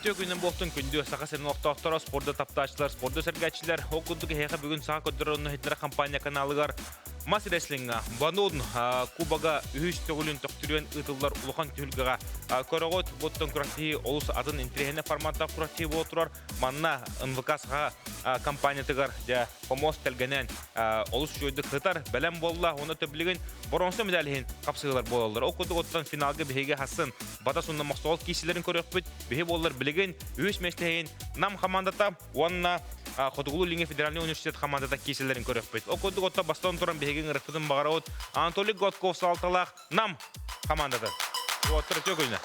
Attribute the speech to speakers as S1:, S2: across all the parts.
S1: Үтүө күнүн буолтун күндү Саха сирин олохтоохторо, спорду таптааччылар, спорду сэргээччилэр. Ол курдук эһиэхэ бүгүн Саха көрдөрөр онно иһитиннэрэр компания каналыгар мас рестлиҥҥа Банун Кубога үһүс төгүлүн төхтүрүөн ыытыллар улахан түһүлгэҕэ көрөҕүт. Буттан күрэхтэһии олус атын интэриэһинэй форматтаах күрэхтэһии буола турар. Манна НВК Саха компаниятыгар дьэ хомуос тэлгэнэн олус үчүгэйдик сытар, бэлэм буолла. Уонна төбүлүгүн боруонса медаль иһин хапсыһыылар буолаллар. Ол курдук оттон финалга биһиги хассын Батас уонна Мохсоҕол киисилэрин көрүөхпүт. Биһи буоллар билигин үһүс миэстэһин Нам хамаандата уонна Хотугулуу-Илиҥҥи федеральнай университет хамаандата киисэлэрин көрүөхпүт. Ол курдук оттон бастаан туран биһиги ыҥырыкпытын баҕарабыт Анатолий Гладков салалталаах Нам хамаандата. Уоттар үтүө күнүнэ.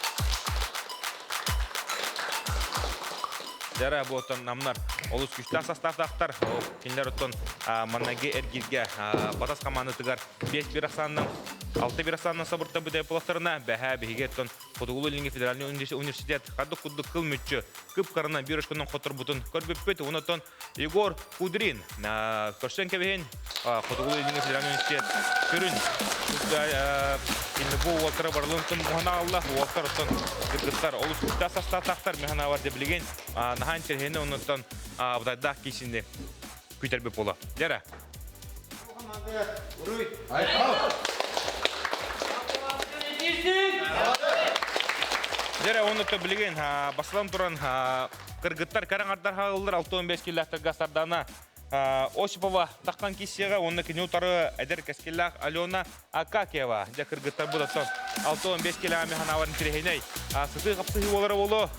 S1: Дьара буоттан намнар олус күүстээх састаафтаахтар. Кинилэр оттон маннаги эргииргэ Батас хамаандатыгар 5-1 ахсаанынан 6-1 ахсаанынан сабырта бүтэй полостарына бэһээ биһиги оттон Хотугулуу-Илиҥҥи федеральнай университет хардык курдук кыл мүччү кып-кырана бирочканан хоторбутун көрбүппүт. Онон Егор Кудрин көрсөн кэбиһин Хотугулуу-Илиҥҥи федеральнай университет сүрүн бу уолтара барылын муһана алла уолтар оттон кыргыттар олус күүстээх састаатаахтар механавар билигин наһаа интэриэһинэй оннуттан бытайдаах киисинни күүтэрбит буола. Дьэрэ. Дьэрэ оннуттан билигин басылан туран кыргыттар кэрэҥардар хаалылар 65 киллээхтэргэ Сардана Осипова таххан киссиэҕэ уонна кини утары эдэр кэскиллээх Алена Акакиева дьэ кыргыттар бу оттон 65 километр ханаабар интэриэһинэй сытыы хапсыһыы буолара буолуо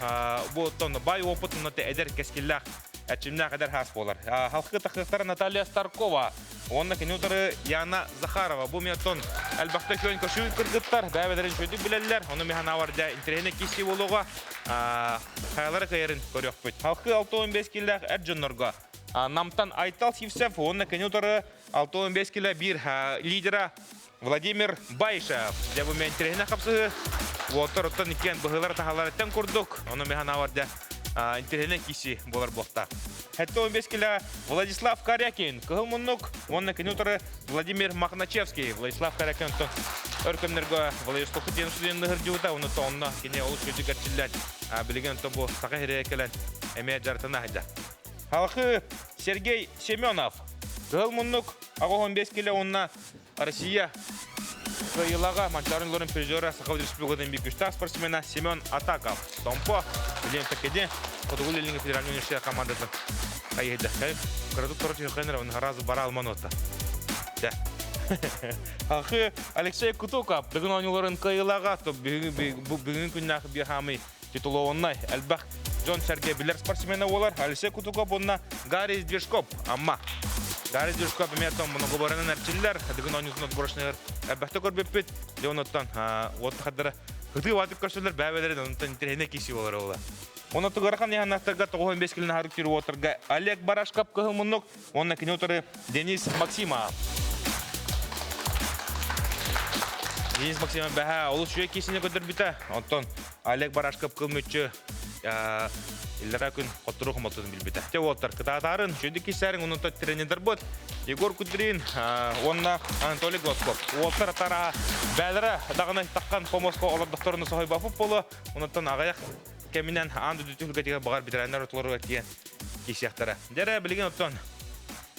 S1: бу оттон бай опыт уонна эдэр кэскиллээх эрчимнээх эдэр хаас буолар халкы тахыахтара Наталья Старкова уонна кини утары Яна Захарова бу миоттон элбэхтэ күөн көшүү кыргыттар бэйэлэрин үчүгүйдүк билэллэр ону механаабар дьэ интэриэһинэй киирсии буолуоҕа хайалара кыайарын көрүөхпүт. Халкы 65 киллээх эр дьоннорго Намтан Айтал Сивцев уонна кини утары 65 кило биир лидера Владимир Байшев. Дьэ бу интэриэһинэй хапсыһыы. Уолтар оттон иккиэн быһыылара таһаларыттан курдук. Ону механавар дьэ интэриэһинэй киси буолар буолта. 75 кило Владислав Корякин, кыһыл муннук, уонна кини утары Владимир Махначевский. Владислав Корякин оттон өр көмнөргө Владивостокка диэн студенны сылдьыбыта, онно онно кини олус үчүгэй эрчиллэн, билигин онтон бу саха сиригэр кэлэн эмиэ дьарытына сылдьар. Халхы Сергей Семенов, кыһыл муннук, 85 кило уонна Россия кыайыылааҕа Манчаарын Лорен призера Саха Республикатын биир күүстээх спортсмена Семен Атаков. Томпо, Лен Такеде, Хотугу Илиҥҥи федеральнай университет командатын хайыһыйда. Кыратык торо түһүөххэ оны сразу бара алман отта. Дэ. Ахы Алексей Кутуков бүгүн оонньууларын кыайыылааҕа бүгүн күннээх биир титулованнай элбэх дьон-сэргэ билэр спортсмена буолар Алексей Кутуков уонна Гарри Сдвижков Амма. Гарри Сдвижков эмиэ многоборынан эрчиллэр, бүгүн оонньуутун отборочныгар элбэхтэ көрбүппүт. Дьэ онуттан уот хардара ытыы ватып көрсөлөр бэбэлэрин онтон интэриэһинэй киси болар ола. Оны тугарахан яханнахтарга 95 килин харык уотарга Олег Барашков кыһыл муннук, уонна кини утары Денис Максимов. Денис Максимов бэһэ олус үчүгэй киисини көрдөрбүтэ. Онтон Олег Барашков кыл мүччү иллэрэ күн хоттору хомотун билбитэ. Те уолтар кытаатаарын, үчүгэй киисээриҥ онуттан тренердарбыт Егор Кудрин уонна Анатолий Глазков. Уолтар атара бээлэрэ даҕаны таххан помоско олордохторуна соһуйбаппыт буолуо. Онуттан аҕыйах кэминэн аан дойду түһүлгэтигэр баҕар ветераннар отуларыгар тиийэн киирсиэхтэрэ. Дьэ билигин оттон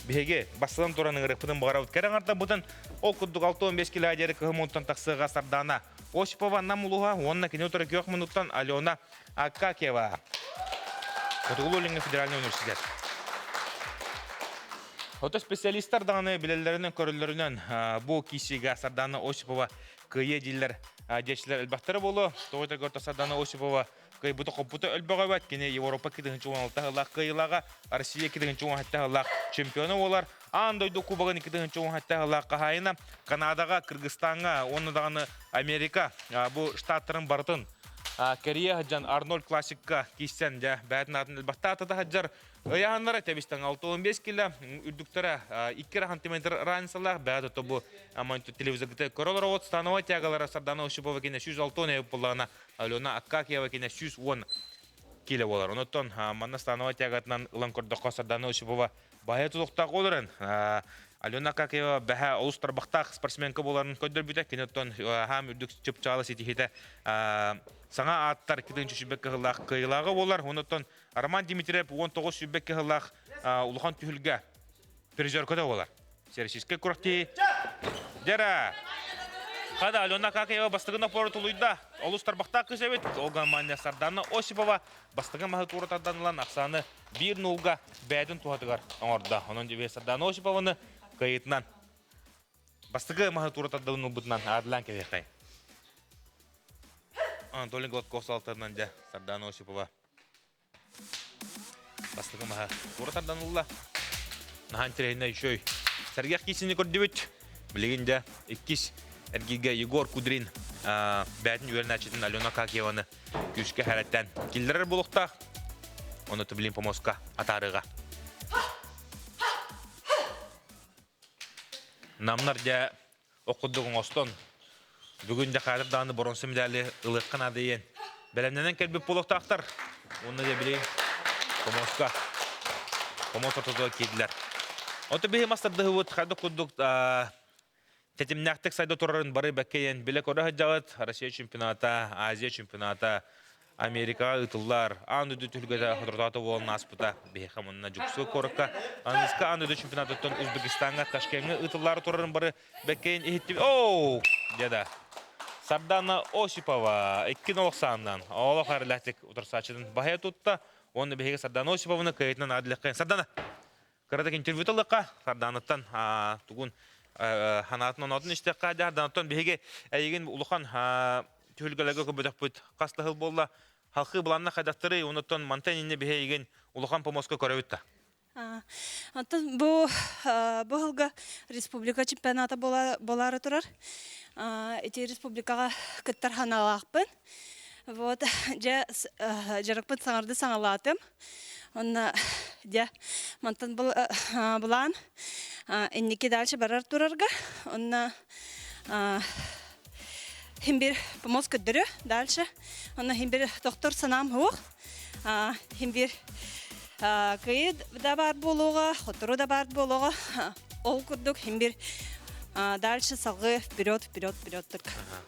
S1: биһиги бастатан туран ыҥырыкпытын баҕарабыт. Кэрэ аҥардарбытын ол курдук 65 кило диэри кыһыл муннуттан тахсыаҕа Сардана Осипова Нам улууһа уонна кини утары күөх муннуттан Алена Акакева. Хотугулуу-Илиҥҥи федеральнай университет. Ото специалистар даҕаны билэллэринэн көрөллөрүнэн бу киисигэ Сардана Осипова кыайыа дииллэр диэччилэр элбэхтэрэ буолуо. Тоҕо этэргэ Сардана Осипова кыайбыта-хоппута өлбөҕө эбэт. Кини Европа 2016 сыллаах кыайыылааҕа, Россия 2017 сыллаах чемпиона буолар. Аан дойду кубогын 2017 сыллаах хаһаайына Канадаҕа, Кыргызстаҥҥа уонна даҕаны Америка бу штаттарын барытын кэрийэ сылдьан Арнольд Классикка киирсэн дьэ бэйэтин аатын элбэхтэ аатата сылдьар. Ыйааһыннара тэбистэн 65 кило, үрдүктэрэ 2 сантиметр разницалаах, бэйэ то бу телевизорга көрө олоробут. Становой тягалара Сардана Осипова кине 106 эбит буоллаҕына, Алена Акакиева кине 110 кило буолар. Онуттан манна становой тягатынан ылан көрдөххө Сардана Осипова баһа тутуктаах олорон. Алена Акакиева бэһэ олус тарбахтаах спортсменка буоларын көрдөрбүтэ. Кини оттон хаам үрдүк чыпчаалы ситиһиитэ саҥа ааттар 2 кыһыллаах кыайыылааҕа буолар. Онуттан Роман Дмитриев 19 сүүрбэ кыһыллаах улахан түһүлгэ призерката буолар. Российскай күрэхтии Дера! Хада Алена Акакиева бастыгын опору тулуйда. Олус тарбахтаах кыыс эбит. Ол гаммания Сардана Осипова бастыгы маһы туора тардан ылан ахсааны биир нулга бэйэтин туһатыгар оҥордо. Онон дьүбүө Сардана Осипованы кыайыытынан бастакы маһы туора тардыбын ылбытынан аадылаан кэлиэххэй. Анатолий Гладков салтарынан дьэ Сардана Осипова бастакы маһы туора тардан ылла. Наһаа интэриэһинэй үчүгэй. Сэргэх киисини көрдүбүт. Билигин дьэ иккис эргииргэ Егор Кудрин бэйэтин үөрэнээччитин Алена Акакиеваны күүскэ хэрэттэн киллэрэр буолуохтаах. Ону Тублин помоска атаарыга. Намнар дьэ ох курдук оҥостон бүгүн дьэ хаатыр даҕаны боронсу медали ылыахха наада диэн бэлэмнэнэн кэлбит буолуохтаахтар. Уонна дьэ билигин помоска помос ортотугар киирдилэр. Ото биһи мас тардыһыбыт хайдах курдук Тэтимнээхтик сайда турарын бары бэккэйэн билэ-көрө сылдьаҕыт. Россия чемпионата, Азия чемпионата Америкаҕа ыытыллар. Аан дойду түһүлгэтэ соторутааҕыта буолан ааспыта. Биһиэхэ манна Дьокуускай куоракка аныгыскы аан дойду чемпионатыттан Узбекистаҥҥа Ташкеҥҥа ыытыллаары турарын бары бэккэйэн иһиттибит. Оу! Дьэ Сардана Осипова икки нолох саанынан олох эрэлээхтик утарсааччытын баһыйа тутта. Уонна биһиги Сардана Осипованы кыайыытынан аадылыаххайын. Сардана! Кыратык интервью ыллахха, Сардаанаттан тугун ханаатын оноотун истэххэ, Сардаанаттан биһиги эйигин улахан түһүлгэлэргэ көрбөтөхпүт хас да сыл буолла. Халқы быланна хайдахтарый, онуттан мантан инне биһи эйигин улахан помоска көрөбүт да.
S2: Онтон бу бу сылга республика чемпионата буолаары турар. Ити республикаҕа кыттар санаалаахпын. Вот, дьэ, дьарыкпын саҥарды саҥалаатым. Онно дьэ, мантан былаан инники дальше барар турарга. Онно хим бир помоз көрдөрү дальше. Онно хим бир доктор санаам суох. Хим бир кыйы да бар буолуоҕа, хотору да бар буолуоҕа. Ол курдук хим бир дальше салгыы вперед, вперед, вперед.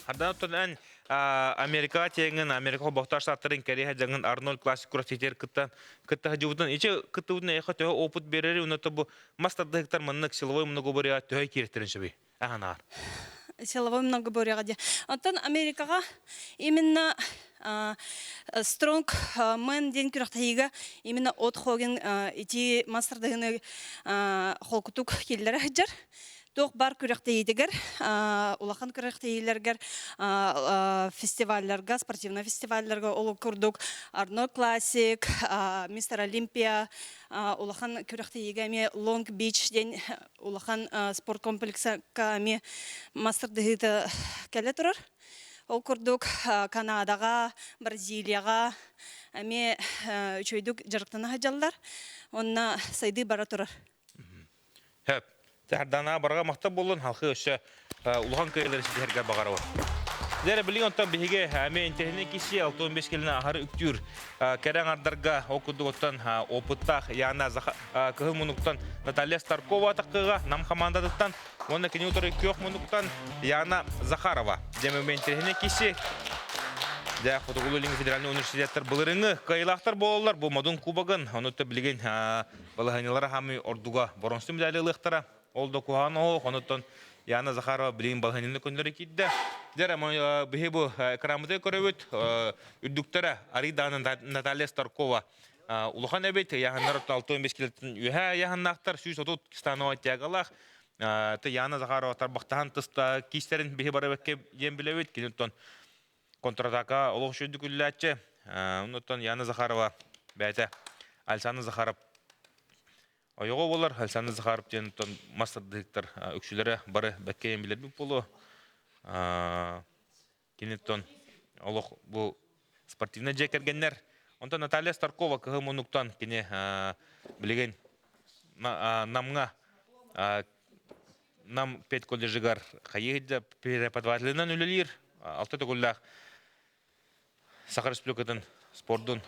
S1: Хардан оттон эн Америкаҕа тиэҥин, Америка Холбоһуктаах Штаттарын кэриэһэ дьаҥын Арнольд Классик күрэхтэһиитигэр кыттан кытта сылдьыбытын, ичи кыттыбытын эйиэхэ төһө опыт биэрэрий уонна бу мас тардыһыктар маннык силовой многоборьеҕа төһө кииртэрин сөбүй? Аһанаар.
S2: Силовой многоборьеҕа диye. Оттон Америкаҕа именно Strong Man диэн күрэхтэһиигэ именно от Хоген ити мас тардыһыны холкутук киллэрэ сылдьар. Туох бар күрэхтэһиитигэр, улахан күрэхтэһиилэргэр, фестивалларга, спортивнай фестивалларга ол курдук Арно Классик, Мистер Олимпия, улахан күрэхтэһиигэ эмиэ Лонг Бич диэн улахан спорт комплекска эмиэ мастардыһыыта кэлэ турар. Ол курдук Канадаҕа, Бразилияҕа эмиэ үчүгэйдик дьарыктана сылдьаллар. Онно сайдыы бара турар.
S1: Хөп. Сардаана барҕа махтал буоллун, халқы өссө улахан кыайыылары ситиһэргэ баҕарабын. Дьэ, билигин оттон биһиги эмиэ интэриэһинэй киси 65 килини аһары үктүүр кэрэ аҥардарга ол курдук оттон опыттаах Яна Кыһыл мунуктан Наталья Старкова атаккыга Нам хамаандатыттан уонна кини утары күөх мунуктан Яна Захарова. Дьэ, интэриэһинэй киси Дьэ, Хотугулуу-Илиҥҥи федеральнай университеттар былырыҥҥы кыайыылаахтар буолаллар. Бу Модун кубогын, ону билигин Балаһыанньалара хаамыы ордуга боронсу медали ылыахтара. Ол да куһаҕан оһох, онуттан Яна Захарова билигин балаһыанньаны көннөрө киирдэ. Дьэ, биһи бу экраммытыгар көрөбүт. Үрдүктэрэ арый даҕаны Наталья Старкова улахан эбит. Ыйааһыннар 65 килоттан үөһээ ыйааһыннаахтар. 130 становой тягалаах. Яна Захарова тарбахтаһан тыста киистэрин биһи бары бэккэ диэн билэбит. Киниттэн контратака олох үчүгэй күллээччи. Оннуттан Яна Захарова бэйэтэ Александр Захаров ойоҕо буолар. Александр Захаров диэн оттон мас тардыһыктар үксүлэрэ бары бэккэйэн билэрбит буолуо. Киниттэн олох бу спортивнай дьиэ кэргэннэр. Онтон Наталья Старкова кыһыл муннуктан кини билигин Намҥа Нам педколледжыгар хайыы преподавателинэн үлэлиир, алта төгүллээх Саха Республикатын спордун.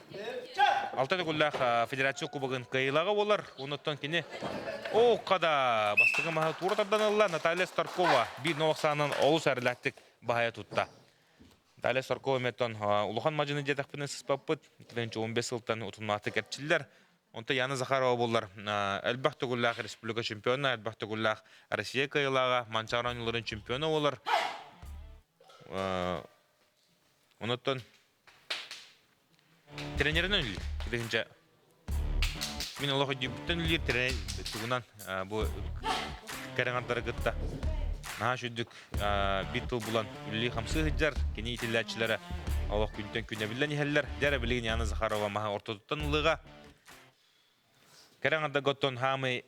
S1: Алта төгүллээх федерация кубогын кыайыылааҕа буолар. Онуттан кини Оокка бастакы маһы тура тардан ылла Наталья Старкова биир нолохсаанан олус эрэлээхтик баһайа тутта. Наталья Старкова меттон улахан мадьыны диэтэхпинэ сыспаппыт. 2015 сылтан утумнаахтык эрчиллэр. Онто Яна Захарова буоллар элбэх төгүллээх республика чемпиона, элбэх төгүллээх Россия кыайыылааҕа, Манчаары оонньууларын чемпиона буолар. Онуттан Тренеринэн үлэлиир. Тыһыынча мин олох өйдүүбүттэн үлэлиир тренер тугунан бу кэрэҥардары кытта наһаа үчүгдүк биир тыл булан үлэлии-хамсыы сылдьар. Кини иитиллээччилэрэ олох күнтэн күн эбиллэн иһэллэр. Дьэ эрэ билигин Яна Захарова маһы ортотуттан ылыаҕа. Кэрэҥардарга оттон хаамый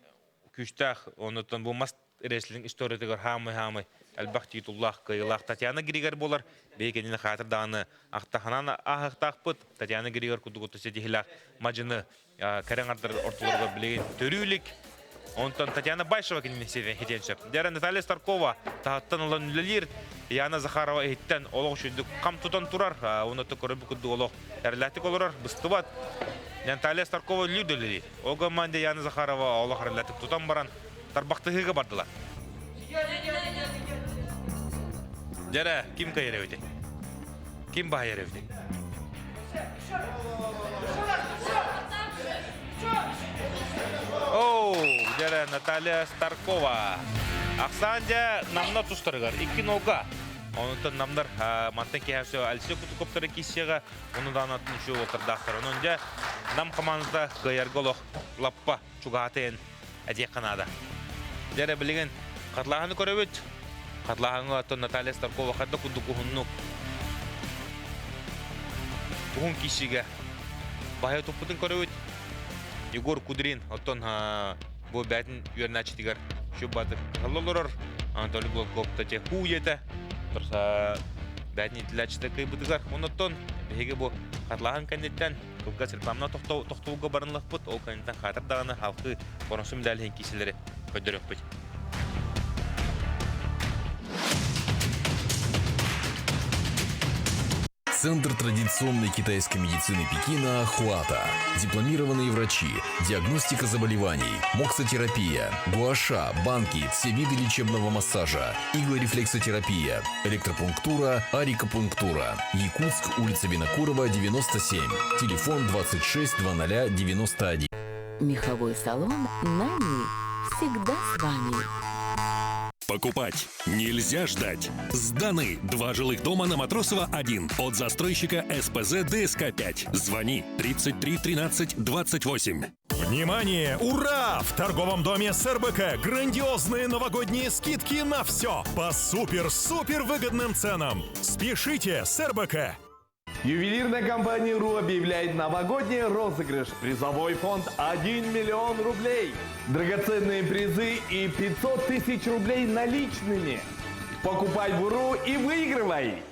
S1: күүстээх, онуттан бу мас рестлинг историятыгар хаамый-хаамый элбэх титуллаах, кыайыылаах Татьяна Григорь буолар. Биһиги кинини хаатыр даҕаны ахтаханан ааһыахтаахпыт. Татьяна Григорь курдук ситиһилээх мадьыны кэрэҥардар ортолоругар билигин төрүү илик. Онтон Татьяна Байшева кинини хитиэн сөп. Дьэ Наталья Старкова таһыттан ылан үлэлиир. Яна Захарова иһиттэн олох үчүгдүк хам тутан турар. Уонна көрөр курдук олох эрэлээхтик олорор, быстыбат. Наталья Старкова үллүүр да үлэлиир. Ол команда Яна Захарова олох эрэлээхтик тутан баран тарбахтыһыыга бардылар. Дьэрэ, ким кыайар эбитий? Ким баһыйар эбитий? Оу, дьэрэ, Наталья Старкова. Ахсаан дьэ намна тустарыгар икки нолга. Онутан намнар мантан киһәсө Алексей Кутуковтары киссиэҕэ, ону даанатын үчү уолтардаахтар. Онон дьэ нам командата кыайарга олох лаппа чугаһатыйан этиэххэ наада. Дьэ эрэ билигин хатлааһыны көрөбүт. Хатлааһыҥҥа оттон Наталья Старкова хайдах курдук уһуннук уһун киисигэ баһыйа туппутун көрөбүт. Егор Кудрин оттон бу бээтин үөрэнээччитигэр шубатык кыһалла олорор. Анатолий Гладков те хуу диэтэ. Бээтин иитиллээччитэ кыайбытыгар. Оннуттан биһиги бу хатлааһын кэнниттэн Кылгас рекламна тохтобулга барынлахпыт, ол кэнниттэн хаатыр даҕаны халқы боронсум дээлиһин кииселери көрдөрүөхпүт.
S3: Центр традиционной китайской медицины Пекина «Хуата». Дипломированные врачи, диагностика заболеваний, моксотерапия, гуаша, банки, все виды лечебного массажа, иглорефлексотерапия, электропунктура, арикопунктура. Якутск, улица Винокурова, 97. Телефон 26 00 91.
S4: Меховой салон «Нани» всегда с вами.
S5: Покупать нельзя ждать. Сданы два жилых дома на Матросова 1 от застройщика СПЗ ДСК-5. Звони 33 13 28.
S6: Внимание! Ура! В торговом доме СРБК грандиозные новогодние скидки на все по супер-супер выгодным ценам. Спешите с РБК!
S7: Ювелирная компания РУ объявляет новогодний розыгрыш. Призовой фонд 1 миллион рублей. Драгоценные призы и 500 тысяч рублей наличными. Покупай в РУ и выигрывай!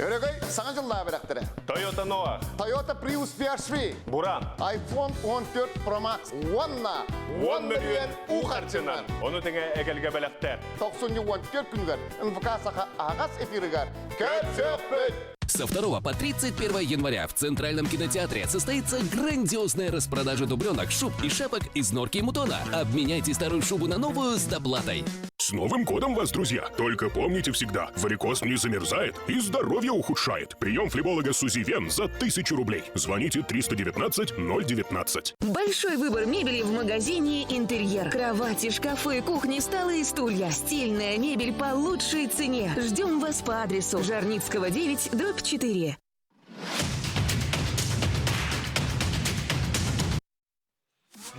S8: Өрөгөй саҥа дьыллаа бэлэхтэрэ.
S9: Toyota Noah.
S8: Toyota Prius PHV.
S9: Буран.
S8: iPhone 14 Pro Max уонна
S9: 10 мөлүйүөн уу харчынан. Ону тэҥэ эгэлгэ бэлэхтэр.
S8: 94 күнүгэр НВК Саха аһаҕас эфирыгар көрсөхпүт!
S10: Со 2 по 31 января в Центральном кинотеатре состоится грандиозная распродажа дубленок, шуб и шапок из норки и мутона. Обменяйте старую шубу на новую с доплатой.
S5: С Новым годом вас, друзья! Только помните всегда, варикоз не замерзает и здоровье ухудшает. Прием флеболога Сузивен за 1000 рублей. Звоните 319 019.
S11: Большой выбор мебели в магазине «Интерьер». Кровати, шкафы, кухни, столы и стулья. Стильная мебель по лучшей цене. Ждем вас по адресу Жарницкого 9, дробь 4.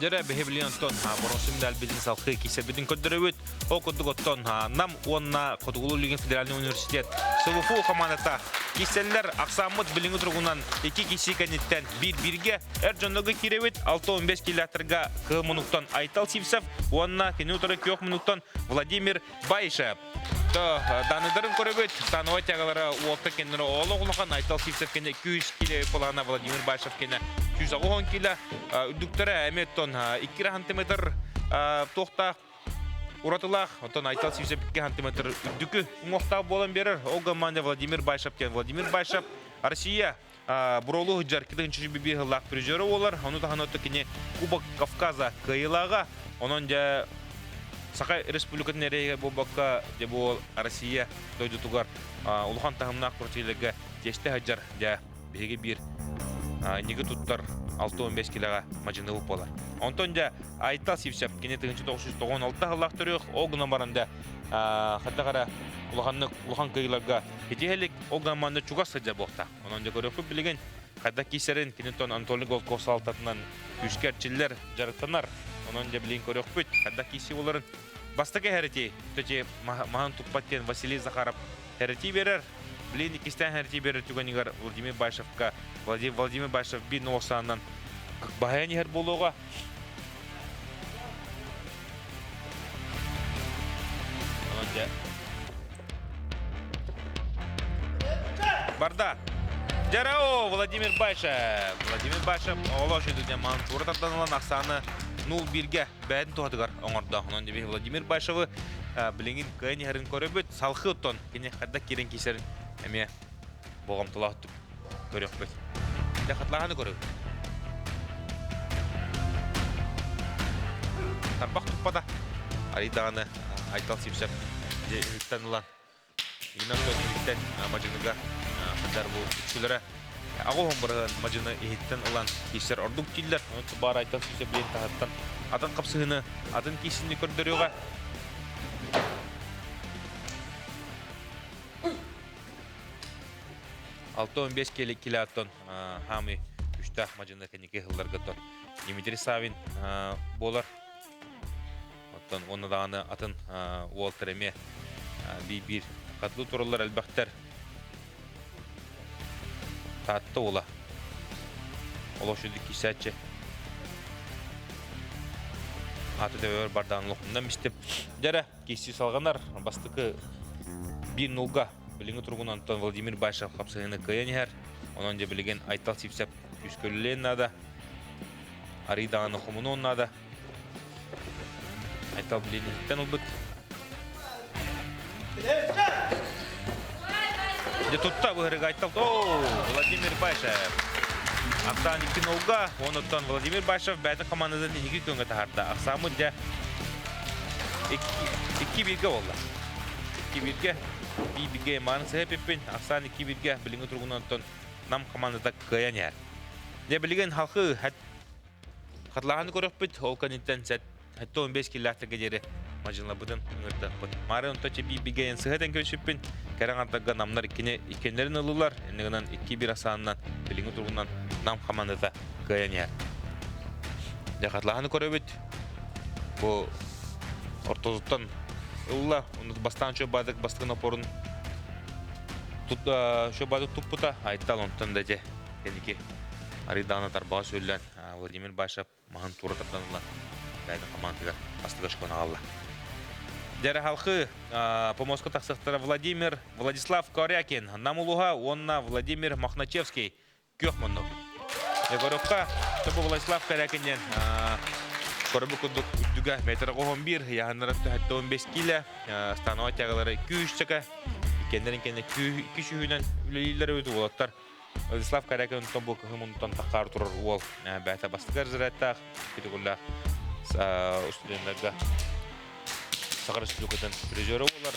S1: Дьэрэ биһи онтон боронсум дэлбитин салхыы киисэрбитин көрдөрөбүт. Ол курдук оттон Нам уонна Хотугулуу-Илиҥҥи федеральный университет СВФУ хамаандата кииссэллэр ахсааммыт билиҥҥи туругунан икки киси кэнниттэн биир-бииргэ эр дьоннорго киирэбит 6-15 километрга кыһыл мунуктан Айтал Сивцев уонна кини утары күөх мунуктан Владимир Байшев. Даныдарын көрөбүт, становой тягалара уолта кеннері олох улахан Айтал Сивцев кене 200 кило полана Владимир Башев кене 160 кило үрдүктөрө эми оттон 2 сантиметр туохтаах уратылаах, оттон Айтал Сивцев 2 сантиметр үрдүкү уҥуохтаах буолан берер. Ол команда Владимир Башев кен Владимир Башев Россия Буролу сылдьар кытын биир сыллаах призеры буолар. Ону таһынан кини Кубок Кавказа кыайыылааҕа. Онон дьэ Саха Республикатын эрэйгэ буолбакка, дьэ бу Россия дойдутугар улахан таһымнаах күрэхтэһиилэргэ тиэстэ сылдьар дьэ биһиги биир инники туттар 65 килэҕэ мадьыныбыт буолар. Онтон дьэ Айтал Сивцев кини 1996 сыллаах төрүөх, ол гынан баран дьэ хайдах эрэ улаханнык улахан кыайыыларга итиһэлик ол гынан манна чугас сылдьар буолта. Онон дьэ көрүөхпүт билигин хайдах киирсэрин киниттэн Анатолий Голков салалтатынан күүскэ эрчиллэр, дьарыктанар. Онон дьэ билигин көрүөхпүт хайдах киирсии буоларын. Бастакы хэрити, төти маһын туппат диэн Василий Захаров хэрити берер. Билигин иккистээн хэрити берер түгэнигэр Владимир Башевка Владимир Башев биир нуосаанынан баһайан иһэр буолуоҕа. Онон дьэ Барда. Дьарао Владимир Башев. Владимир Башев оҕолоо шөйдүнэн мантура тарданылан ахсааны 0-1-ге бэйэтин туһатыгар оҥордо. Онон дебе Владимир Башевы билигин кыайан иһэрин көрөбүт. Салхы оттон кини хайдах киирэн киисэрин эмиэ болҕомтолоохтук көрүөхпүт. Дьэ хатылаһаны көрөбүт. Тарбах туппата. Арый даҕаны Айтал Сивцев дьэ үһүттэн ылан Игнат иһиттэн мадьыныга хандар бу үксүлэрэ аҕыс бырыһыан мадьыны иһиттэн ылан киирсэр ордук дииллэр. Ону баар Айтал Сивцев билин таһыттан атын хапсыһыны атын киисини көрдөрүөҕэ. 65 килоттон хаамый үстээх мадьыны кэнники сылларга Дмитрий Савин буолар. Оттон уонна даҕаны атын уолтар эмиэ биир-биир хатылы тураллар элбэхтэр. Таатта уола. Олох сүдүк киирсээччи. Ааты төбөбөр бардаан олохундан мистим. Дьэрэ, киирсии салҕанар. Бастакы биир нулга билиҥҥи туругунан онтон Владимир Башев хапсыһыыны кыайан иһэр. Онон дьэ билигин Айтал Сивцев күүскөлүлүөн наада. Арый даҕаны хомунуон наада. Айтал билиниттэн ылбыт. Дьэ тутта быһырыга Айтал. О, Владимир Башев. Ахсаан 2-0-га, онуттан Владимир Башев бэйэтин хамаандатын инники күөҥҥэ таһаарда. Ахсааммыт дьэ 2-1-гэ буолла. 2-1-гэ, 1-1-гэ Иман Сыһапиппин, ахсаан 2-1-гэ билиҥҥи туругунан оттон Нам хамаандата кыайан иһэр. Дьэ билигин халқы хатылааһыны көрөхпүт, ол кэнниттэн 75 киллээхтэргэ диэри мадьынлабытын ыҥырдахпыт. Маары онто чэбии сыһа тэн көрсүппүн, кэрэ аңардарга намнар иккини иккеннэрин ыллылар, иннигинэн 2-1 асаанынан билиҥҥи туругунан Нам хамаандата кыайан иһэр. Дьэ хатылааһыны көрөбүт. Бу ортотуттан ылла, оны бастаан чөбадык бастыгын опорун чөбадык туппута, Айтал онтон да дьэ кэнники арыйдаҕына тарбаҕа сүллэн Владимир Башев маһын тура тардан ылан бэйэтин хамаандатыгар астыга шкона аҕалла. Дьэрэ халхы помоска тахсыахтара Владимир Владислав Корякин, Нам улуһа уонна Владимир Мохначевский күөх муннук. Егоровка тобу Владислав Корякин диэн көрбүт курдук үрдүгэ метр 11, яһаннара 15 киле, становой тягалары күүс чака, иккеннерин кэннэ күүс үһүнэн үлэлииллэр эбит уолаттар. Владислав Корякин онтон бу кыһын муннуттан таххаар турар уол бэйэтэ бастакы разрядтаах, категориялаах студеннарга Саха Республикатын призера буолар.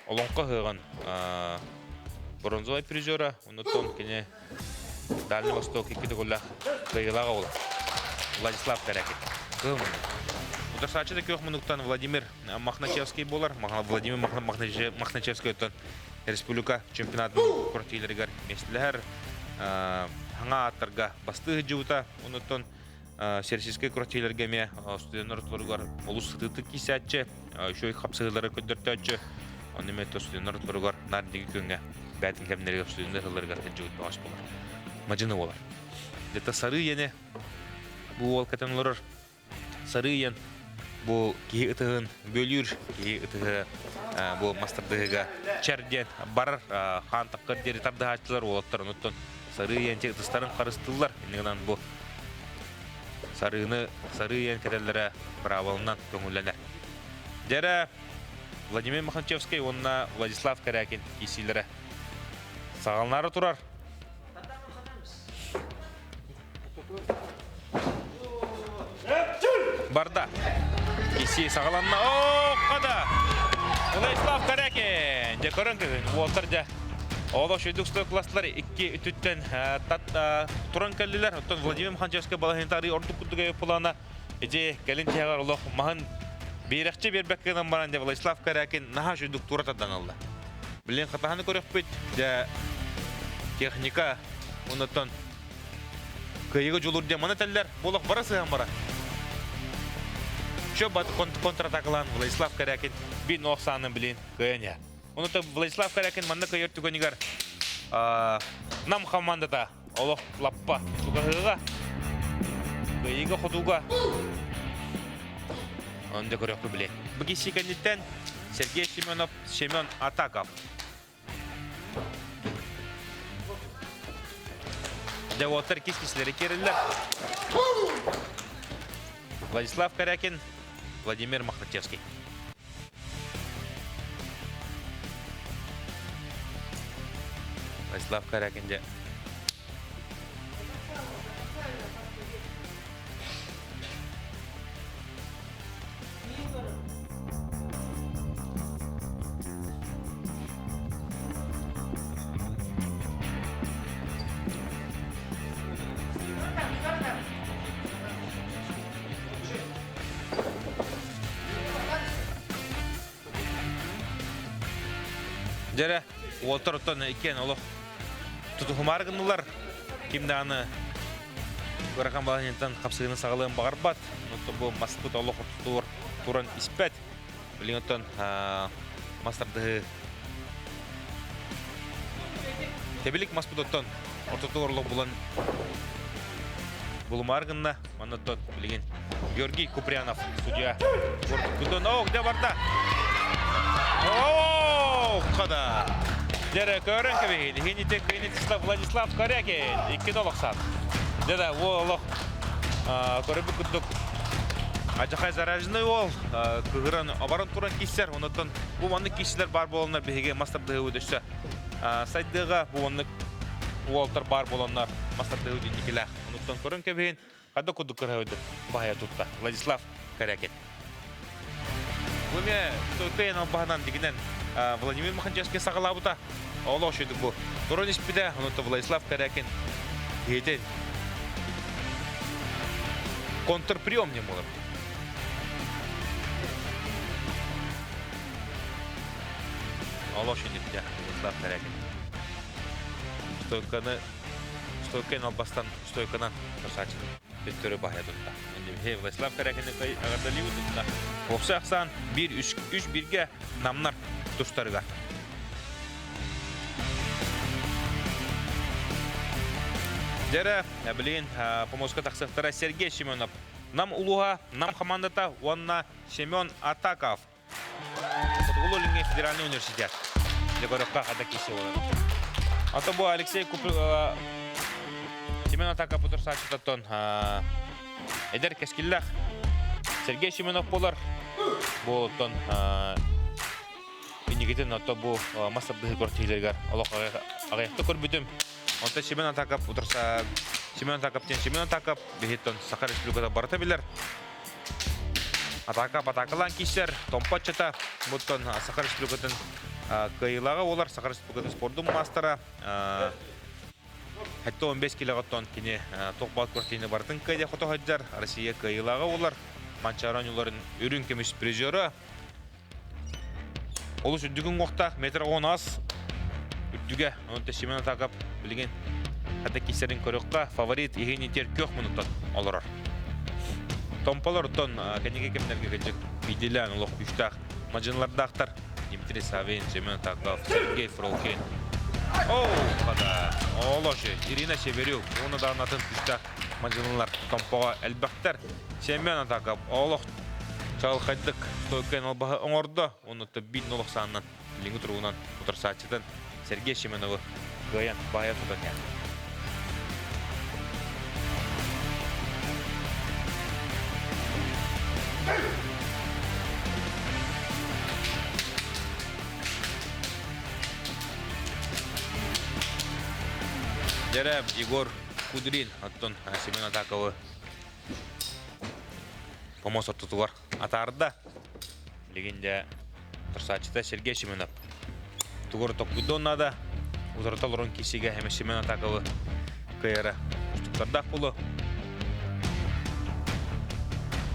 S1: Олоҥхо ыһыаҕын бронзовай призера, оннуттан кини Дальний Восток икки төгүллээх кыайыылаах оҕолор. Владислав Корякин. Кыһыл муннук. Утарсааччы да күөх муннуктан Владимир Мохначевский буолар. Владимир Мохначевский оттон республика чемпионатын күрэхтэһиилэригэр миэстэлэһэр. Хаҥа ааттарга бастыы сылдьыбыта. Онуттан Всероссийскай күрэхтэһиилэргэ эмиэ студеннар ортолоругар олус сытыытык киирсээччи, үчүгэй хапсыһыылары көрдөртөөччү. Онно эмиэ студеннар ортолоругар наар диги күҥҥэ бээтин кэмнэригэр студеннар сылларыгар сылдьыбыт бөҕөс буолар. Мадьыны буолар. Где-то сарыы иэни бу уол кэтэн олорор. Сарыы иэн. Бу киһи ытыһын бөлүүр, киһи ытыһы бу мастардыһыга чэр диэн барар хаан таххар диэри тардыһааччылар уолаттар онуттан сарыы иэнчи ытыстарын харыстыыллар. Иннигинэн бу сарыыны сарыы иэн кэтэллэрэ быраабылынан көҥүллэнэр. Дьэрэ Владимир Маханчевскай уонна Владислав Корякин киирсиилэрэ саҕаланаары турар. Барда. Киси саҕаланна. О, хада! Владислав Корякин! Дьэ көрөн кыһын. Уолтар дьэ Олох шүйдүк класслар икки үтүттэн туран кэллилэр. Оттон Владимир Маханчевскай балаһыйын ордук курдук плана Ити кэлин тиһэҕэр олох маһын биэрэхчэ биэрбэккэ гынан баран дьэ Владислав Корякин наһаа үчүгдүк тура тардан ылла. Билин хатаһаны көрөхпүт, дьэ техника оннуттан кыайыыга дьулуур диэн маны этэллэр, бу олох бара сыһан бара. Чө контратакалаан Владислав Корякин биир ноох саанын билин кыайан иһэр. Онута Владислав Корякин манна кыайар түгэнигэр Нам командата олох лаппа чугаһыыга, кыайыыга хотууга Оны да көрөккө биле. Бу киси кэнниттэн Сергей Семенов, Семен Атаков. Дьэ, уолаттар кис кисилэри киирэллэр. Владислав Корякин, Владимир Мохначевский. Владислав Корякин дьэ. Дьэрэ, уолтар оттон иккиэн олох тутуһумаары гыннылар. Ким даҕаны ыарахан балаһыанньаттан хапсыһыыны саҕалыан баҕарбат. Оттон бу маспыт олох ортотугар туран испэт. Билигин оттон мас тардыһыы Тэбилик маспыт оттон ортотугар олох булан булумаар гынна. Манна оттон билигин Георгий Куприянов судья. Кутун, о, где барда? О, хада! Дere көрөн кэбиһин. Хинити Хинитислав Владислав Корякин. Икки долохсан. Дede, о, олох көрөбүт курдук Ажахай зараженный уол кыһыран оборон туран киссер, онотон бу маннык киссилер бар буоланнар биһиги мас тардыһыы өссө сайдыыга бу маннык уолтар бар буоланнар мас тардыһыы динникилээх. Онуттан көрөн кэбиһин, хадда курдук кырһыйды баһайа тутта. Владислав Корякин. Бу эмиэ Тойпейн албаһынан дигинен Владимир Маханчевский саҕалаабыта. Олох шүйдүк бу. Туран испитэ, онуттан Владислав Корякин киһитин контрприем не болар. Олох шүйдүк Владислав Корякин. Стойканы стойканы албастан стойканан красавчик. Төттөрү баһыйа тутта. Владислав Корякины аҕардалыы тутта. Уопсай ахсаан 1-3 3-1-ге намнар тустарыгар. Дьэрэ, билигин помоска тахсыахтара Сергей Семенов. Нам улууһа, Нам командата уонна Семен Атаков. Хотугулуу-Илиҥҥи федеральный университет. Дьэ көрөххө хата киси болар. Ато бу Алексей Купр... Семен Атаков утарсааччытыттан эдэр кэскиллээх Сергей Семенов болар. Бу оттон инникитин ото бу мас тардыһыы көртүүлэригэр олох аҕыйахта көрбүтүм. Онтон Семен Атаков утарса Семен Атаков диэн Семен Атаков биһиттэн Саха Республиката барыта билэр. Атака атакалаан киирсэр Томпо ыччата буттан Саха Республикатын кыайыылааҕа буолар Саха Республикатын спордун маастара 75 килоҕоттон кини туох баар күрэхтэһиини барытын кыайа хото сылдьар Россия кыайыылааҕа буолар Манчаары оонньууларын үрүҥ көмүс призера олус үрдүк уҥуохтаах метр 10 үрдүгэ онон Семен Атаков билигин хата киирсэрин көрүөххэ фаворит иһин итиэр күөх мунуттан олорор Томполор оттон кэнники кэмнэргэ кырдьык биирдиилээн олох күүстээх мадьынылардаахтар Дмитрий Савин, Семен Атаков, Сергей Фролкин. Оу, хата, олоши, Ирина Северюк, уонна даҕаны атын күүстээх мадьынылар Томпоҕо элбэхтэр. Семен Атаков олох. Чаҕылхайдык стойкайын албаһы оҥордо, уонна биир нолохсаанынан билиҥҥи туругунан утарсааччытын Сергей Семеновы кыайан баайа тутан иһэр. Дьэрэ Егор Кудрин оттон Семен Атаковы помос ортотугар атаарда. Билигин дьэ турсааччыта Сергей Семенов тугур токкуйдуон наада. Утарыта олорон киирсиигэ эмэ Семен Атаковы кыайара устуктардаах буолуо.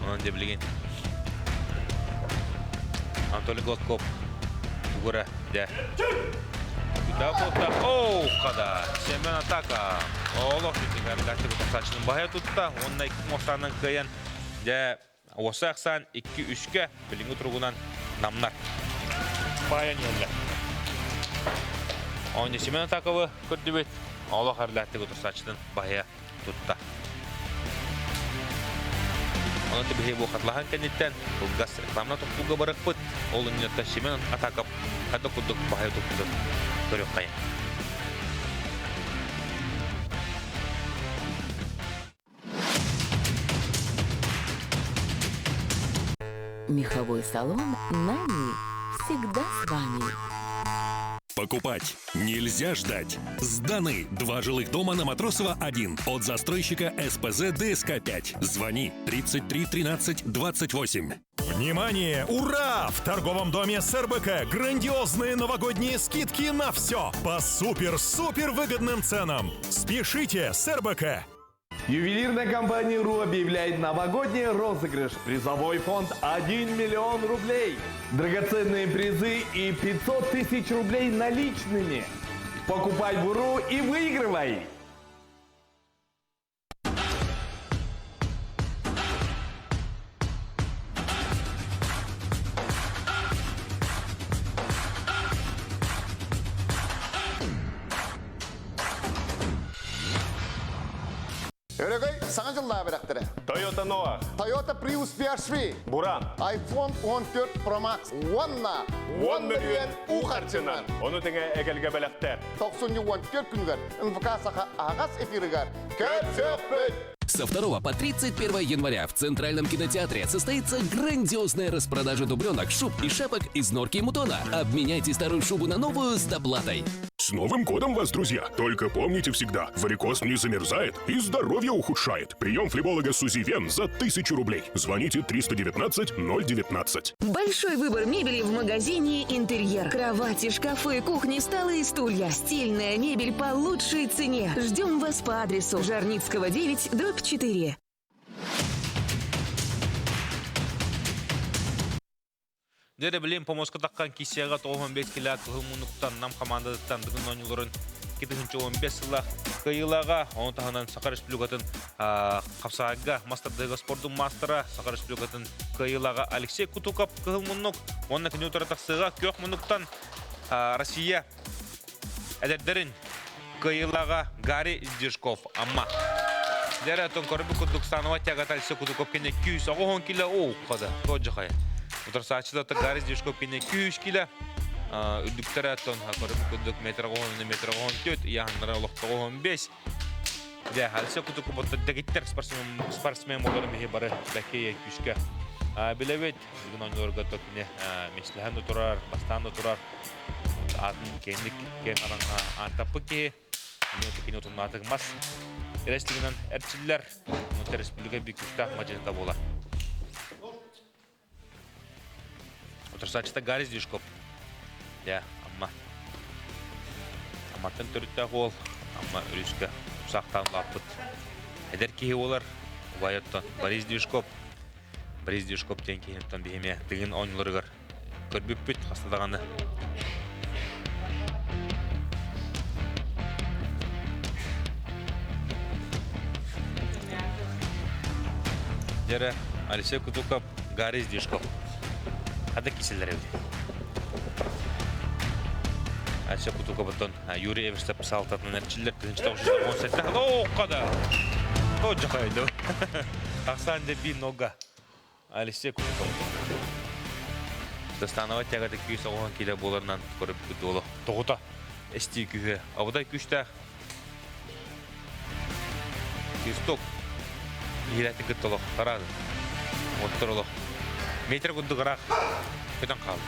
S1: Онон дьэ билигин Анатолий Гладков тугура дьэ Куда буолта? Оу, хада! Семен Атака! Олох бүтүн тахсааччының баһа тутта. Уонна икки муостаанан кыайан дьэ Уоса ахсаан 2-3-кэ билиҥҥи туругунан намнар. Баайан иһэллэр. Оонньу Семен Атаковы көрдүбүт. Олох эрлээттик утурсааччытын баһыйа тутта. Онон биһи бу хатлаһан кэнниттэн кылгас рекламна тохтууга барыахпыт. Ол инниттэн Семен Атаков хайдах курдук баһыйа туппутун көрүөххэйин.
S4: Меховой салон «Нани» всегда с вами.
S5: Покупать нельзя ждать. Сданы два жилых дома на Матросова 1 от застройщика СПЗ ДСК-5. Звони 33 13 28.
S6: Внимание! Ура! В торговом доме СРБК грандиозные новогодние скидки на все по супер-супер выгодным ценам. Спешите, СРБК!
S7: Ювелирная компания РУ объявляет новогодний розыгрыш. Призовой фонд 1 миллион рублей. Драгоценные призы и 500 тысяч рублей наличными. Покупай в РУ и выигрывай!
S8: Өрөгөй саҥа дьыллаа бэлэхтэрэ.
S9: Toyota Noah.
S8: Toyota Prius PHV.
S9: Буран.
S8: iPhone 14 Pro Max уонна
S9: 10 мөлүйүөн уу харчынан. Ону тэҥэ эгэлгэ бэлэхтэр.
S8: 94 күнүгэр НВК Саха аһаҕас эфирыгар көрсөхпүт!
S10: Со 2 по 31 января в Центральном кинотеатре состоится грандиозная распродажа дубленок, шуб и шапок из норки и мутона. Обменяйте старую шубу на новую с доплатой.
S5: С Новым годом вас, друзья! Только помните всегда, варикоз не замерзает и здоровье ухудшает. Прием флеболога Сузивен за 1000 рублей. Звоните 319 019.
S11: Большой выбор мебели в магазине «Интерьер». Кровати, шкафы, кухни, столы и стулья. Стильная мебель по лучшей цене. Ждем вас по адресу Жарницкого 9, дробь 4.
S1: Дьэ билим помоска таххан киссияҕа 95 килэ кыһыл муннуктан Нам хамаандатыттан Дыгын оонньууларын 2015 сыллаах кыайыылааҕа, ону таһынан Саха Республикатын хапсаҕайга мастардыга спордун маастара, Саха Республикатын кыайыылааҕа Алексей Кутуков кыһыл муннук уонна күнү утары тахсыыга күөх муннуктан Россия эдэрдэрин кыайыылааҕа Гарри Сдержков Амма. Дьэрэ оттон көрбүт курдук Станова тягата Алексей Кутуков кини 290 кило оо хада тоджахай. Утарсааччыда Гарри Сдержков кини 200 кило үрдүктэрэ оттон көрбүт курдук метр оҕоһон метр оҕоһон түөт ыйааһыннара олохтоҕоһон бес. Дьэ, Алексей Кутуков оттон дэгиттэр спортсмен спортсмен буоларын биһи бары бэккэ күүскэ билэбит. Бүгүн оонньууларга кини миэстэлэһэн да турар, бастаан да турар. Аатын киэҥник киэҥ араҥа ааттаппыт киһи. Эмиэ кини утумнаатык мас рестлигинэн эрчиллэр. Онон республика биир күүстээх мадьыныта буолар. Утарсааччыта Гарри Дюшков. Дьэ, Амма. Амматтан төрүттээх уол Амма өрүскэ саахтаан улааппыт. Эдэр киһи буолар. Убайыттан Борис Дюшков Борис Дюшков диэн киһиттэн биһиме тыгын оонньууларыгар көрбүппүт хаста даҕаны. Дьэрэ Алексей Кутуков, Гарри Дюшков. Хада киселлер эбит. Алексей Кутуковтан Юрий Эверстеп салтатынан эрчиллер 1917 О, қада! О, жақайды. Тахсан деп нога. Алексей Кутуков. Станова тягата күүс оҕоһон киилэ буоларынан көрөппүт уолу тоҕута эстии күүһэ. Абытай күүстээх Свисток иһирээти кытта олох тараады. Оттор олох. Метр курдук ыраах көтөн хаалла.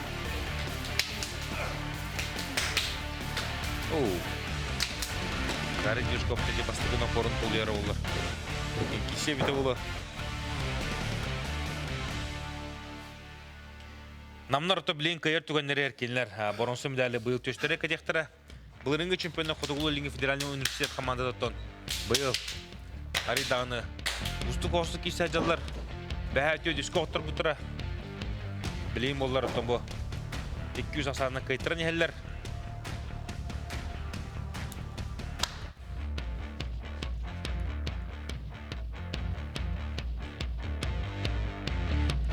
S1: Оу. Гарри Дюшков теже бастыгын опорун тулуйара олар. Иккисе бите була. Намнар ото билин кыйар түгэннэри эркинлер боронсу медали быйыл төстөрө кэтиэхтэрэ. Былырыҥҥы чемпиона Хотугулуу-Илиҥҥи федеральнай университет командатыттан быйыл арый даҕаны устук оҕустук киирсэ дьаллар бэһээ үтүө дискэ отторбуттара. Билигин буоллар оттон бу 200 ахсаанынан кыайтаран иһэллэр.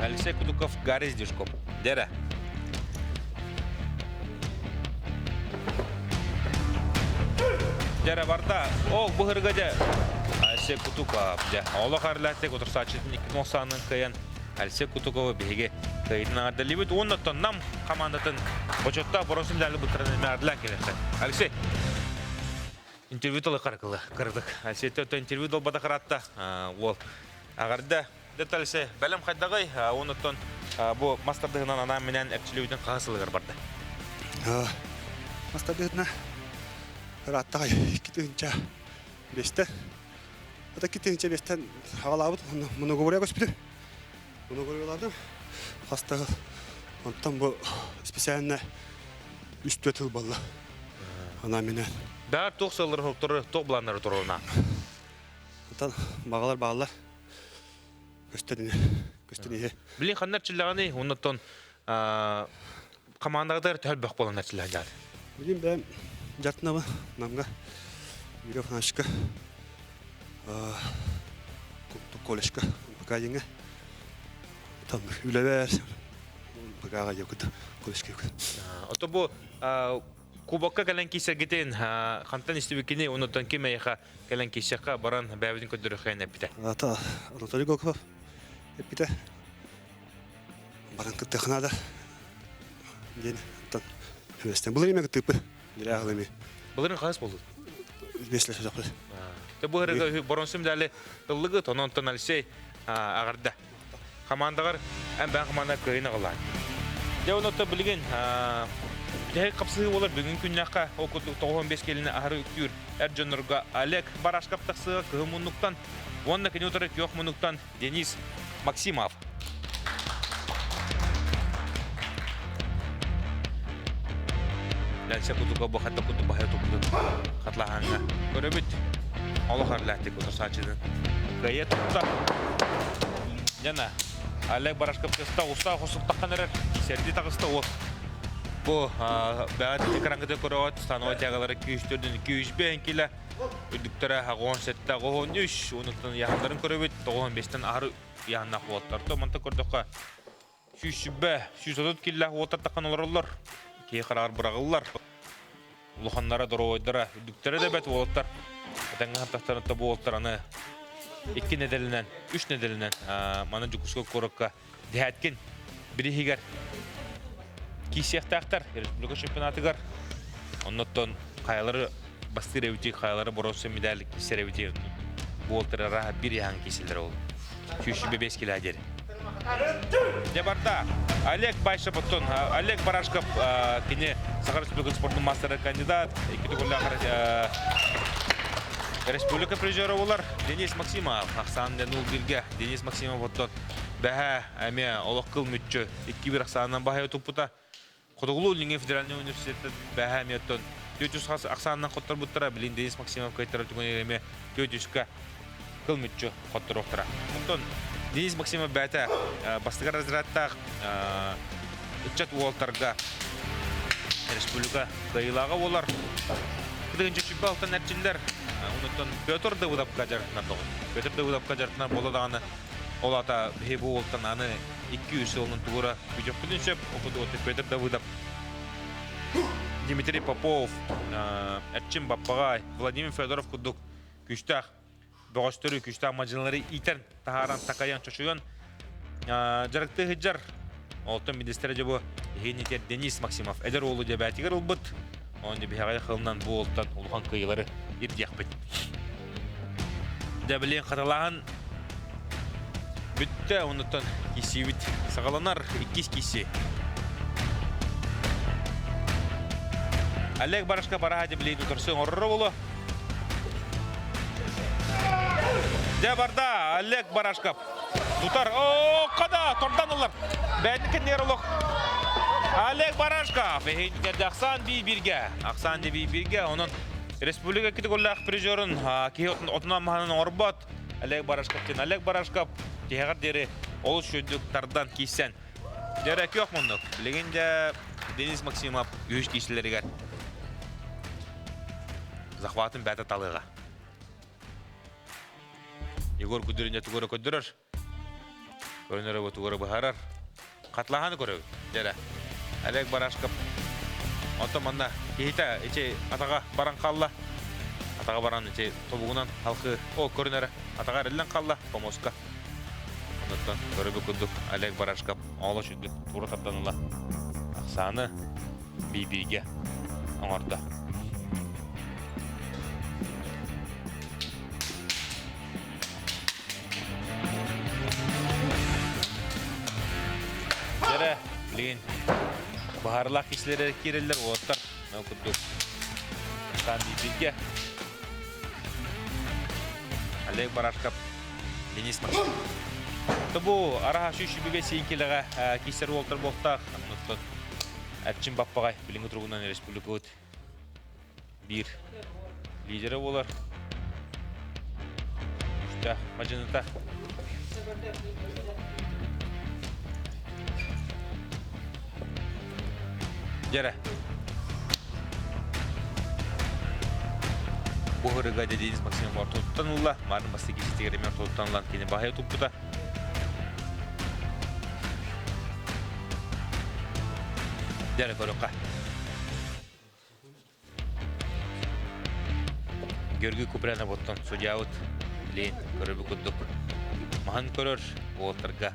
S1: Алексей Кутуков, Гарри Дюшков. Дера. Дера барда. Ол быһырга дьэ. Алексей Кутуков. Дьэ, олох арылааттык отырсааччытын 2010 кыайан Алексей Кутуковы биһиги кыайытын аҥардалыыбыт. Уонна Нам командатын бочуоттаах боронсун медали быттаран эмэ келехте. Алексей, Интервью толы каракылы кырдык. Сетте интервью долбата каратта. Уол агарда деталсе бэлэм хайдагай онуттан бу мастардыгынан анаан менен эрчилүүтүн хаһыс сылыгар барды.
S12: Мастардыгына ыраттагай 2005-те. Ата 2005-тен хагалаабыт многоборье көспүтүм. Многоборьелардым. Хастагыл. Онтон бу специально үс-төрт тыл болла. Ана менен.
S1: Баар туох сыллар хоктору, туох планнары туруна?
S12: Онтон бағалар бағалар. Көстөн көстөн ihe.
S1: Билин ханнар чиллаганы, оннотон командагдар төл бөх боланар чиллагар.
S12: Билин бэм жартынабы намга Юрий Афанасьевичка колледжка МПК Там үлэбэр МПК-га якут колледжка якут.
S1: Ото бу кубокка кэлэн киисэргитин хантан истибиккини онуттан ким эйиэхэ кэлэн киисэххэ баран бэйэбитин көрдөрүөххэ эппитэ.
S12: Ата Анатолий Голков эппитэ. Баран кыттыахына да диэн оттон хүбэстэн. Былыр эме кыттыппы. Дирэ эми.
S1: Былырын хас болду?
S12: Бесле сөзөкпү.
S1: Те бу ырыга боронсум дали ыллыгы тонон Алексей аҕарда. Командагар эн бээн команда кыайын аҕалаан. Дьэ онотто билигин бүтэһик хапсыһыы болар бүгүн күннэххэ ол курдук 95 келини аһары үктүүр эр дьоннорго Олег Барашков тахсыга кыһын муннуктан уонна кини утары күөх муннуктан Денис Максимов. Дальше кутука бу хатта куту баһа туппутун хатлаһаҥҥа көрөбүт. Олох арлааттык утарсааччытын кыайа тутта. Жана Олег Барашков тыста уста хосуктаххан эрэр сэрди таҕыста уол. Бу бэҕэт экраҥҥыта көрөҕөт становой тягалары күүстөрдүн күүсбээн килэ үрдүктэрэ 87 93 онуттан яхандарын көрөбүт 95-тен аһары яханнаах уолаттар. То манта көрдөххө 120 130 киллээх уолаттар таххан олороллор. Киһи хараҕар быраҕыллар. Улаханнара, доровойдара, үрдүктэрэ да бэт уолаттар. Этэҥҥэ хантахтарын тобу уолаттар аны икки нэдэлинэн, үс нэдэлинэн маны Дьокуускай куоракка Дэһээткин бириһигэр киирсиэхтээхтэр республика чемпионатыгар. Оннуттан хайалары бастыыр эбити, хайалары боруоса медаль киирсэр эбити буолтар араха бир яхан киирсэллэр ол. Сүүс бес килэ диэри. Дьэ барда. Олег Байшев оттон Олег Барашков кини Саха Республикатын спордун мастера кандидат, икки төгүллээх республика призера болар Денис Максимов. Ахсаан нул бирге Денис Максимов оттон бэһэ эмиэ олох кыл мүччү 2-1 ахсаанынан баһайа туппута. Хотугулуу Илиҥҥи федеральнай университеттан бэһэ эмиэ оттон 400 ахсаанынан хотторбуттара. Билин Денис Максимов кыайтарар түгэнигэр эмиэ 400-ка кыл мүччү хотторуохтара. Оттон Денис Максимов бэйэтэ бастакы разрядтаах ыччат уолтарга республика кыайыылааҕа буолар. Кытыгынча сүбэ алтан эрчиллэр. Онуттан Петр Давыдовка дьарыктанар доҕор. Петр Давыдовка дьарыктанар буола даҕаны ол аата биһи бу уолтан аны 2-3 сылынан тугура бүтүөхпүтүн сөп. Ол Петр Давыдов Дмитрий Попов, Эрчим Баппаҕай, Владимир Федоров курдук күүстээх бөҕөстөрү, күүстээх мадьыналары иитэн, таһааран, такайан, чочуйан. дьарыктыы сылдьар. Олтон министрэ дьэ бу иһин Денис Максимов эдэр уолу дьэбээтигэр ылбыт. Онон биһэҕэ хылынан бу уолтан улахан кыайыылары ирдиэхпит. Дьэ билин хатылааһын бүттэ, оннуттан киссиибит саҕаланар иккис кисси. Олег Барашка бараһа дьэ тутарсы оҥорор боло. Дьэ барда Олег Барашков. Тутар. О, када тордан ылар. Бәйін кеннер олох. Олег Барашков. Эһин Ахсан би бирге. Ахсан би бирге. Онон республика китигуллаах призерун киһи отунан маһанан оҥорбот. Олег Барашков тен Олег Барашков тиһэҕэр диэри олус үчүгдүк тардан киирсэн. Дьэрэ күөх муннук. Билигин дьэ Денис Максимов үһүс киисилэригэр захватын бээтэ талыаҕа. Егор Кудырин тугура көрдөрөр. Көрөнөрө тугура быһаарар. Хатлаһаны көрөбүт. Дьэрэ. Олег Барашков. Онтон манна киһитэ ичи атаҕа баран хаалла. Атаҕа баран ичи тобугунан халкы о көрүнэрэ атаҕа эриллэн хаалла помоска. Онуттан көрөбү курдук Олег Барашков ооло сүрдүк тура тардан ыла. Ахсааны бии-биигэ оҥордо. Дьэрэ, билигин баһаарылаах киһилэр киирэллэр, уоттар ол курдук Сан бииргэ Олег Барашков, Денис Максимов. Тобу араха сүүс сиин килэҕэ киисэр уолтар буолтаах. Оннуттан Эрчим Баппаҕай билиҥҥи туругунан республикабыт биир лидерэ буолар. Күүстээх мадьыныта. Дьэрэ. Бу ырыга Денис Максимов ортотуттан ылла. Марын бастакы киһитигэр эмиэ ортотуттан ылан кини баһыйа туппута. Дьэрэ көрүөххэ. Георгий Купрянов оттон судьябыт билин көрөрбүт курдук маһын көрөр уолаттарга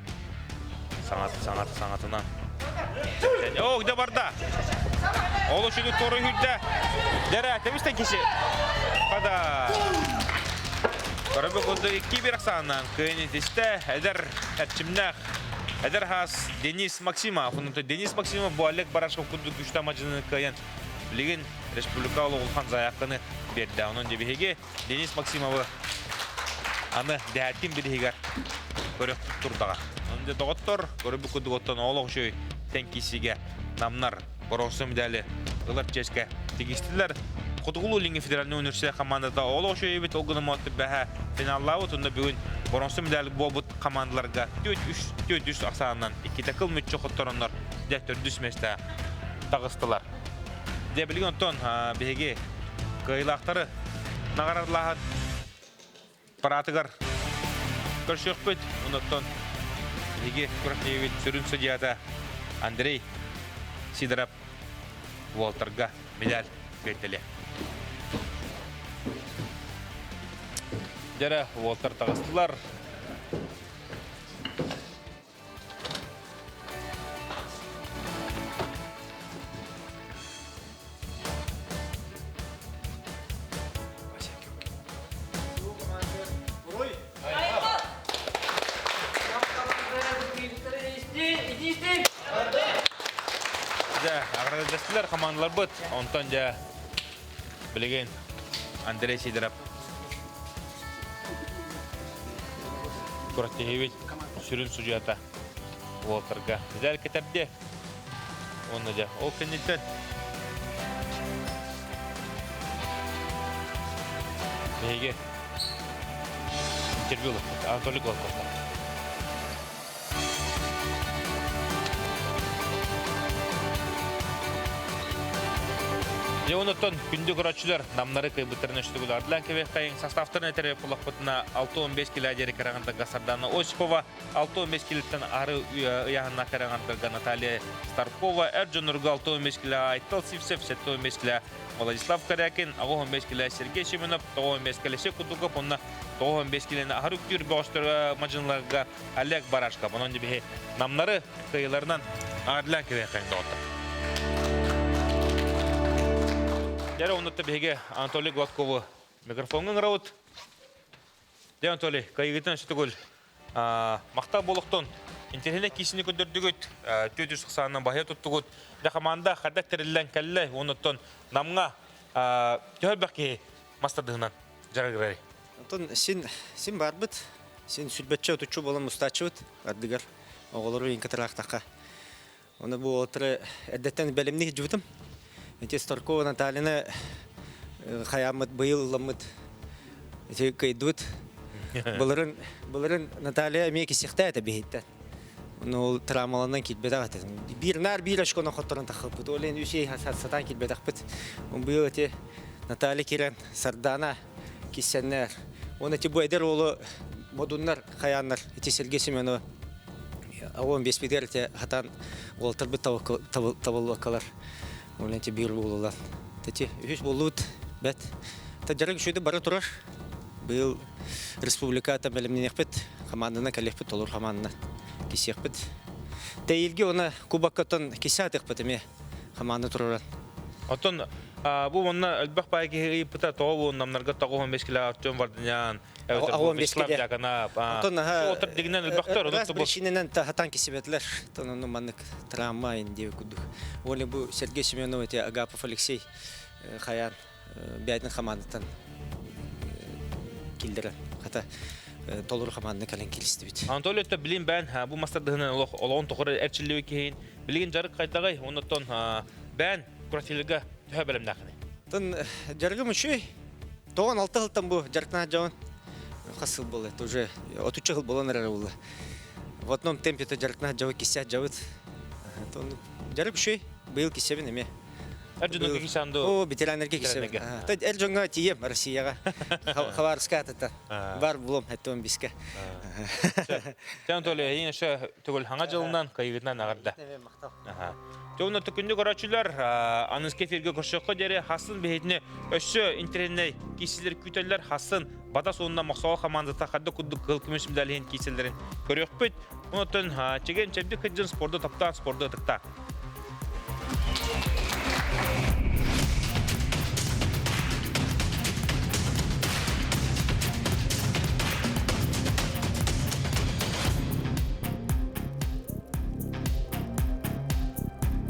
S1: саҥат саҥат саҥатынан О, где барда? Ол үшүнү тору хүрдэ. Дәрә, темистен киши. Хада. Көрөрбүт курдук икки бир ахсаанынан кыайын итистэ эдэр эрчимнээх эдэр хаас Денис Максимов. Онута Денис Максимов бу Олег Барашков курдук күчтэ мадьыны кыайан билигин республика улахан заявканы биэрдэ. Онон дьэ биһиги Денис Максимовы аны дэһээттин бириһигэр көрөх турдаҕа. Онон дьэ доҕоттор, көрүбүт курдук оттон олох үчүгэй тэҥкисигэ намнар боруонса медали ылар чиэскэ тигистилэр. Хотугулуу-Илиҥҥи федеральнай университет командата олох үчүгэй эбит, ол гынан бэһэ финаллаабыт. Онно бүгүн боруонса медаль буолбут командаларга 4-3 ахсаанынан иккитэ кыл мүччү хоттороннор дьэ төрдүс миэстэ таҕыстылар. Дьэ билигин онтон биһиги кыайыылаахтары наҕараадалааһын параатыгар көрсүөхпүт. Онуттан биһиги күрэхтэһиибит сүрүн судьуйата Андрей Сидоров уолтарга медаль биэрдэлиэ. Дьэрэ, уолтар таҕыстылар. Дьэ, аҕырдаслар хамаандаларбыт. Онтон дьэ билигин Андрей Сидоров күрэхтэһиибит сүрүн судьуйата уолтарга медаль кэтэрдэ. Уонна дьэ ол кэнниттэн биһиги интервью ылыппыт Анатолий Голковтан. Дьэ онуттан күндү көрөөччүлэр намнары кыайбыттарын өстүгүлаардылаан кэбиэххэйиҥ составтарын этэрэ буллахпытына 6-15 килэ диэри кыраҕандарга Сардана Осипова, 6-15 килиттэн ары ыйааһыннаах кыраҕандарга Наталья Старкова, эр дьоннорго 6-15 килэ Айтал Сивцев, 7-15 килэ Владислав Корякин, 8-15 килэ Сергей Семенов, 9-15 килэ Кутуков, онно 9-15 килэни аһары үктүүр бөҕөстөргө мадьыныларга Олег Барашков. Онон биһи намнары кыайыыларынан аарлаан кэбиһэххэйин доҕоттор. Дьэ, оннуттан биһиги Анатолий Гладкову микрофоҥҥа ыҥырабыт. Дьэ, Анатолий, кыайыыгытын өссө төгүл махтал буолуохтун. Интэриэһинэй киисини көрдөрдүгүт, 400 саанынан баһыйа туттугут. Дьэ, хамаанда хайдах тэриллэн кэллэ, оннуттан Намҥа төһө элбэх киһи мас тардыһынан дьарыгырарый?
S13: Онтон син син барбыт. Син сүлбэччэ отуччу буолан мустааччыбыт ардыгар оҕолору иҥ кытараахтахха. Оны бу уолаттары эрдэттэн бэлэмни сылдьыбытым. Ити Старкова Натальяны хайааммыт быйыл ылламмыт ити кыйдыбыт. Былырын былырын Наталья эмиэ кисихтээ этэ биһиттэн. Ону ол травмаланан киирбэтэх этэ. Биир наар биир очкону хотторон таххыппыт. Ол иһин үс сатаан киирбэтэхпит. Быйыл ити Наталья киирэн Сардана киссэннэр. Уонна ити бу эдэр уолу модуннар хайааннар ити Сергей Семенова оҕон биэспитигэр ити хатан уолтарбыт табыллыбаккалар. Уонна ити биир буолулар. Ити үһүс буоллубут бэт. Дьарык үчүгэй бара турар. Быйыл республиката бэлэмнэниэхпит, хамаандана кэлиэхпит, толору хамаандана кисиэхпит. Тэйилги уонна кубоккаттан кисе атыахпыт эмиэ хамаанда тураран.
S1: Оттон бу уонна элбэх баай киһи ыйыппыта тоҕо бу намнарга 95 кило Артем Варданян, Вячеслав Дьяконов,
S13: Оттон аха
S1: отыр дигинен элбэхтэр,
S13: раз причинанан хатан кисибэтилэр. Тон ону маннык травма диye курдук. Оля бу Сергей Семенов эти Агапов Алексей хаян бэйэтин хамаандаттан киллэрэн хата толору хамаанда кэлэн киристибит.
S1: Анатолий өттө билин бээн бу мастардыһынан олох олоҕун тухары эрчиллибит киһин билигин дьарык хайдаҕай оннуттан бээн курателга төһө бэлэмнээххиний?
S13: Тон дьарыгым үчүгэй. 96 сылтан бу дьарыктаах дьон хас сыл буолла это уже отучча сыл буолан эрэр буолла. В одном темпе то дьарыктаах дьабыт кисээх дьабыт. Дьарык үчүгэй. Быйыл кисэбин эмиэ.
S1: Эр дьоҥҥо кисээн
S13: дуу? Оо, ветераннарга кисэбин. Эр дьоҥҥо тиийэм Россияҕа. Хабаровска атыттан. Бар булуом, эттуом биске.
S1: Чэ, Анатолий, эйиин өссө төгүл хаҥа дьылынан, кыайыгытынан аҕарда. Дьэ, күндү көрөөччүлэр, аныгыскы эфиргэ көрсүөххэ диэри хасын биһитини өссө интэриэһинэй киисилэр күүтэллэр, хасын Батас уонна Мохсоҕо хамаандата хадда курдук кыһыл көмүс медалиһин киисэлэрин көрүөхпүт. Онтон чэгиэн чэбдик сылдьан спорду таптаан, спорду ытыктаан.